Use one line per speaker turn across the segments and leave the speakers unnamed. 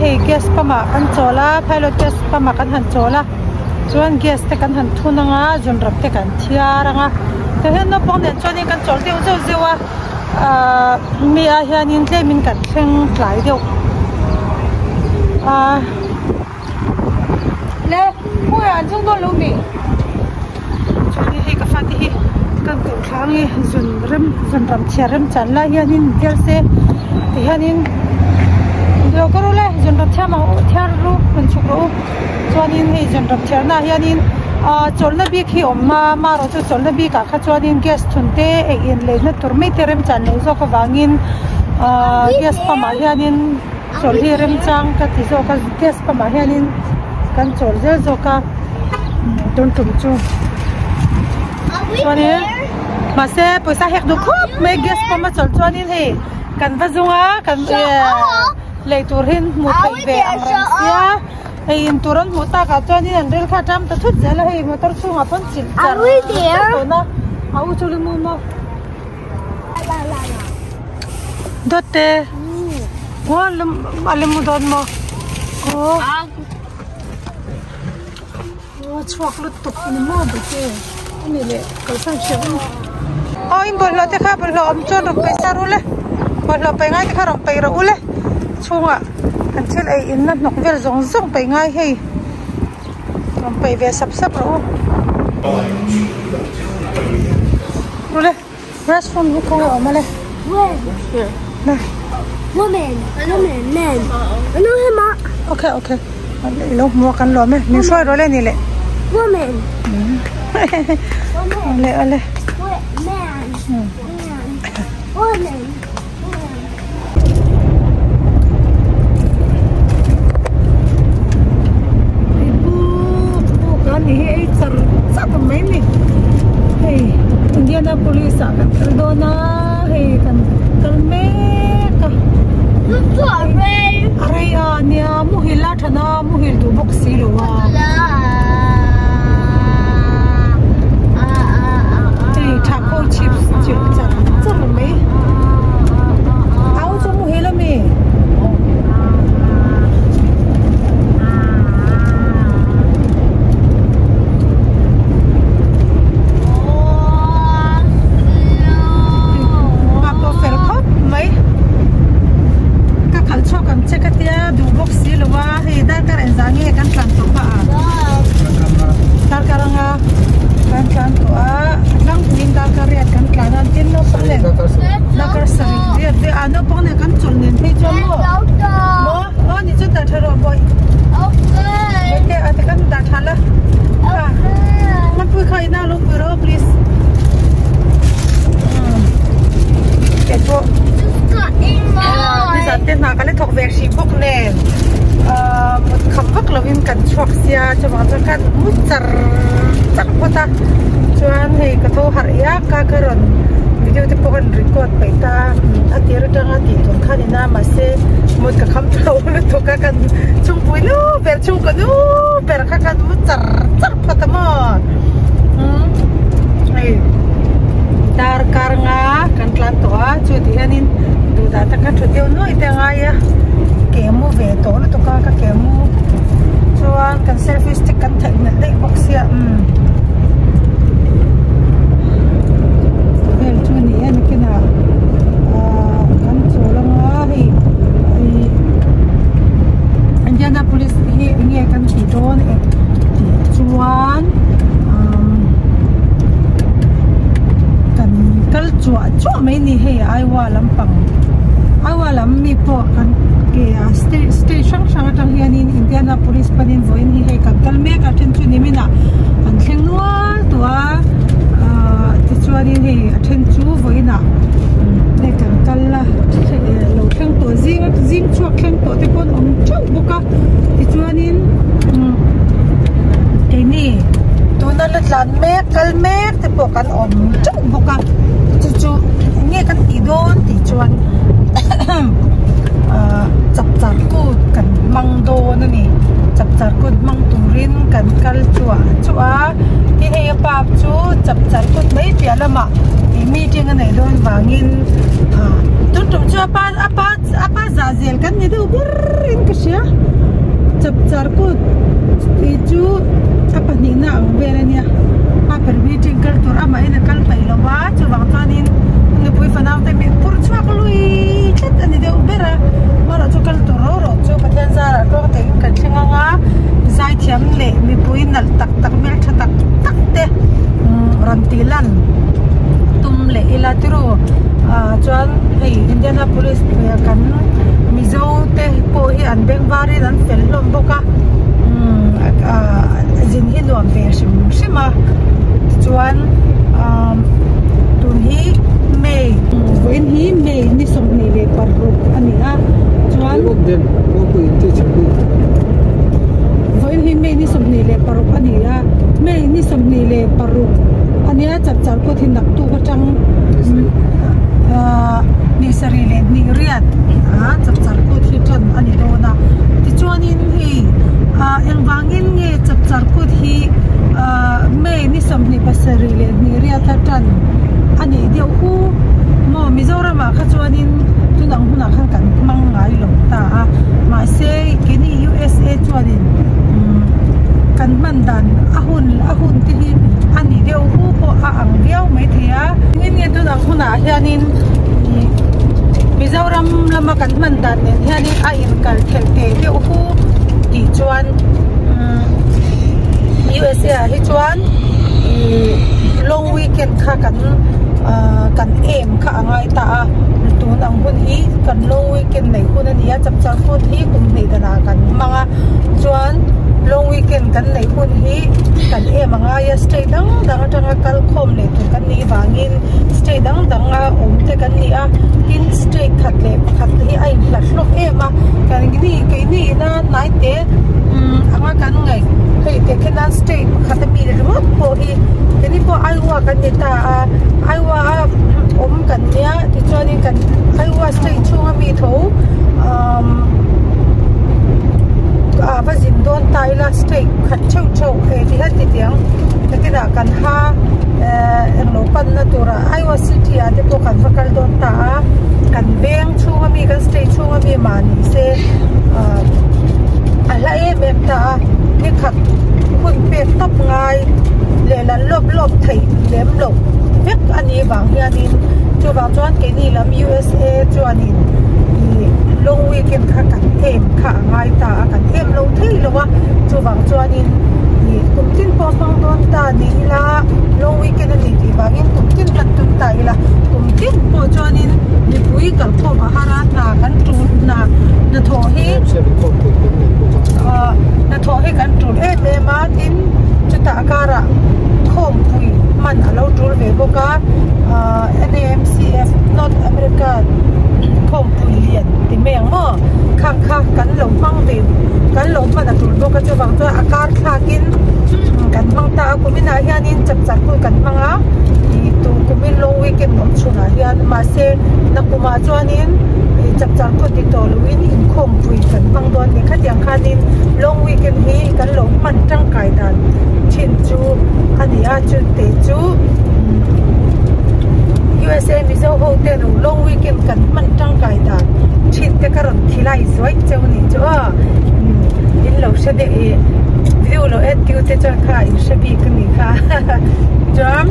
hei gas pump ah kan chawl a pilot gas pump ah kan han chawl a chuan gas te kan han thun anga zunram te kan thiar anga tah hian naupang nen chuanin kan chawl deuh zeuh zeuh a ahh mi ah hianin tlemin kan thleng tlai deuh ahh le khawiah an chhung dawn lo mi chuanin hei ka fate hi kan koh thla ange zun rem zun ram chhiar rem chan lai hianin bial se ti hianin lo ka ru le zun ram chhiar mah chhiar ru rawn chhuk rawh u chuanin hei zun ram chhiar naah hianin ah chawlhna bik hi a awm a amaherawh chu chawlhna bikah kha chuanin gas thun te ei in leina tur mai te remchan loh zawk avangin ah gas pump ah hianin. Chawlh hi remchang ka ti zawk a gas pump ah hianin kan chawl zel zawk a tun tum chu chuanin mahse pawisa hek duh khawp mai gas pump a chawlh chuanin hei kan va zung a kan lei tur hi hmuh theih ve ang reng sia hei in tur an hmuh tak ah chuanin an rel kha a tam ta thut zel a hei motor chhungah pawn chilh char char tawh na a u chu lu maw. Dawtte a lemu dawn maw aw aw chhuak lutuk a ni maw bawihte a ni leh kalsan hreh a ni aw in bawlhhlawh te kha bawlhhlawh awm chuan rawn peih sa ru le bawlhhlawh peih ngai te kha rawn peih rawh u le chhungah kan thil ei in na hnawk vel zawng zawng peih ngai hei rawn peih ve sap sap rawh u. Ule restroom hi kawng a awm ale. Na.
Woman, woman, man. Ano hema.
Okay, okay. Lo hmu kan lo me. Min hruai ro le ni le.
Woman.
Ale ale.
Man. Woman.
Hei puk puk a ni hi ei char char mai ni hei Indianapolis ah kan kal dawn a hei kan kal mek a a rei a nia muhil a than a muhil duh bawk si lo a hei thakho chips chilh char char mai. Au chu muhil ami. Pa pawh fel khawp mai. Ka khalh chhuak ang che ka tia duh bawk si lo a hei darkar engzah nge kan tlan tawh pah a. Darkar anga kan tlan tawh a a tlangpuiin darkar riat kan tlan a tin naupang nen darkar sarih riat ve a naupang nen kan chawlh nen phei chuan maw maw aw ni chuan dah tha rawh bawih bawihte a ti khan dah tha la hmanpui kha ina lo pui rawh please kei pawh nizan te hna ka la thawk ve hrih bawk nen mut kham vak lovin kan chhuak sia chuvang chuan khan mut char char phawt a chuan hei ka tho harh iak a ka rawn video te pawh ka rawn record peih ta a tir atanga tih tur kha a ni na mahse mut ka kham tho lutuk a kan chhungpui nu ber chhungkaw nu ber kha khan mut char char phawt a maw umm hei darkar nga kan tlan tawh a chu ti hianin duhdah taka thut deuh nuai te a ngai a ke mu ve tawh lutuk a ka ke mu chuan kan selfie stick kan theih hmel daih bawk sia umm vel chu a ni e nakinah ahh kan chawl anga hei ih Indianapolis hi eng nge kan tih dawn e tih chuan umm kan kal chuah chuah mai a ni hei Iowa lampang Iowa lam mi pawh kan ke a state state hrang hrang atang hianin Indianapolis panin vawiin hi hei kan kal mek a then chu nimin ah an thleng nual tawh a ahh tichuanin hei a then chu vawiin ah hei kan kal a lo thleng tawh zing zing chhuak thleng tawh te pawh an awm theuh bawk a tichuanin umm keini tuna la tlan mek kal mek te pawh kan awm teuh bawk a chu chu eng nge kan tih dawn tih chuan ahh chapchar kut kan hmang dawn a ni chapchar kut hmang turin kan kal chuah chuah a tin hei a pa chu chapchar kut mai piah lamah ih meeting a neih dawn vangin ah tun tum chu a pa a pa a pa zah. Zah zel kan ni deuh ber in ka hria. Chapchar kut tih chu a pahnihna ang vel a nia. Pa ber meeting kal tur amahin a kal peih lo va, chuvang chuanin nupui fanau te min phur chhuak lui tlat a ni deuh ber a. Amaherawhchu kal tur ro ro chu Pathian zarah tluang takin kan thleng ang a, zaithiam leh mipui nalh tak tak hmeltha tak tak te rawn tih lan tum leh ila tiraw ah chuan hei Indianapolis kan Mizo te pawh hi an beng varin an fel hlawm bawk a umm ah zin hi nuam ve hrim hrim a tichuan ah tun hi May vawiin hi May ni 26 a ni a chuan vawiin hi May ni 26 a ni a May ni 26 a nia chapchar kut hi naktuk atang ah ni sarih leh hnih riat ah chapchar kut hi tan a ni dawn a tichuanin hei ah engvangin nge chapchar kut hi ah May ni 27 leh hnih riat a tan a nih deuh hu maw Mizoramah kha chuanin tunang hunah khan kan hmang ngai lo ta a mahse keini USA chuanin umm kan hman dan a hun a hun te hi a ni deuh hu pawh a ang viau maithei a engin nge tunang hunah hianin ih Mizoram lama kan hman dan nen hianin a inkal thelh teh deuh hu tih chuan umm USA ah hi chuan ih long weekend kha kan ah kan em kha a ngai ta a tun ang hun hi kan long weekend neih hun a ni a chapchar kut hi kum hnih danah kan hmang a chuan long weekend kan neih hun hi kan em a ngai a state dang dang atanga kal khawm leh tur kan nih vangin state dang dang a awm te kan ni a tin state khat leh pakhat te hi a inhlat hlawm em a kan ni keini ina hnai te umm anga kan ngaih hei teh khen a state pakhat ami ringawt pawh hi keini pawh Iowa kan ni ta a Iowa a awm kan nia tichuanin kan Iowa state chhung ami tho umm ah va zin dawn ta ila state khat theuh theuh eh ti hian titiang nakinah kan ha eh englo panna turah Iowa City ah te pawh kan va kal dawn ta a kan veng chhung ami kan state chhung ami mah ni se ah a hla em em ta a nikhat hun pek tawp ngai leh lan lawp lawp theih lem loh vek a nih vang hianin chuvang chuan keini lam USA chuanin ih long weekend kha kan em kha a ngai ta a kan em lo thei lo a chuvang chuanin ih kum tin pawh hmang dawn ta ni ila long weekend a ni tih vangin kum tin hman tum ta ila kum tin pawh chuanin mipui kalkhawm a har a hna kan tul hna hnathawh hi ah hnathawh hi kan tul em em a tin chutah karah khawmpui hman a lo tul ve bawk a ah N_A_M_C_F North America khawmpui lian ti mai ang maw khang kha kan lo hmang ve kan lo hman a tul bawk a chuvang chuan a kar thlakin kan hmang ta a kuminah hianin chapchar hun kan hmang a ih tu kumin long weekend awm chhunah hian mahse nakumah chuanin ih chapchar kut ti tawh loin inkhawmpui kan hmang dawn a ni khatiang khanin long weekend hi kan lo hman tangkai dan thin chu a ni a chute chu USA Mizo ho te lo long weekend kan hman tangkai dan thin te ka rawn thilai zuai cheu a ni chu aw in lo hre deuh ih video lo en tiu te chuan kha in hre bik a ni kha chuan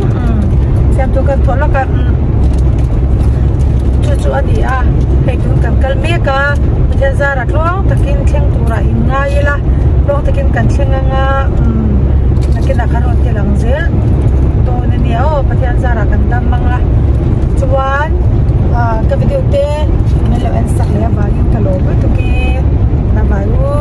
siamtu kan thawh lawk a chu chu a ni a hei tun kan kal mek a Pathian zara tluang takin thleng turah in ngai ila tluang takin kan thleng anga nakinah kan rawn ti lang zel dawn a nia aw Pathian zara kan dam ang a chuan ah ka video te min lo en sak leh avangin ka lawm lutuk e bye bye u.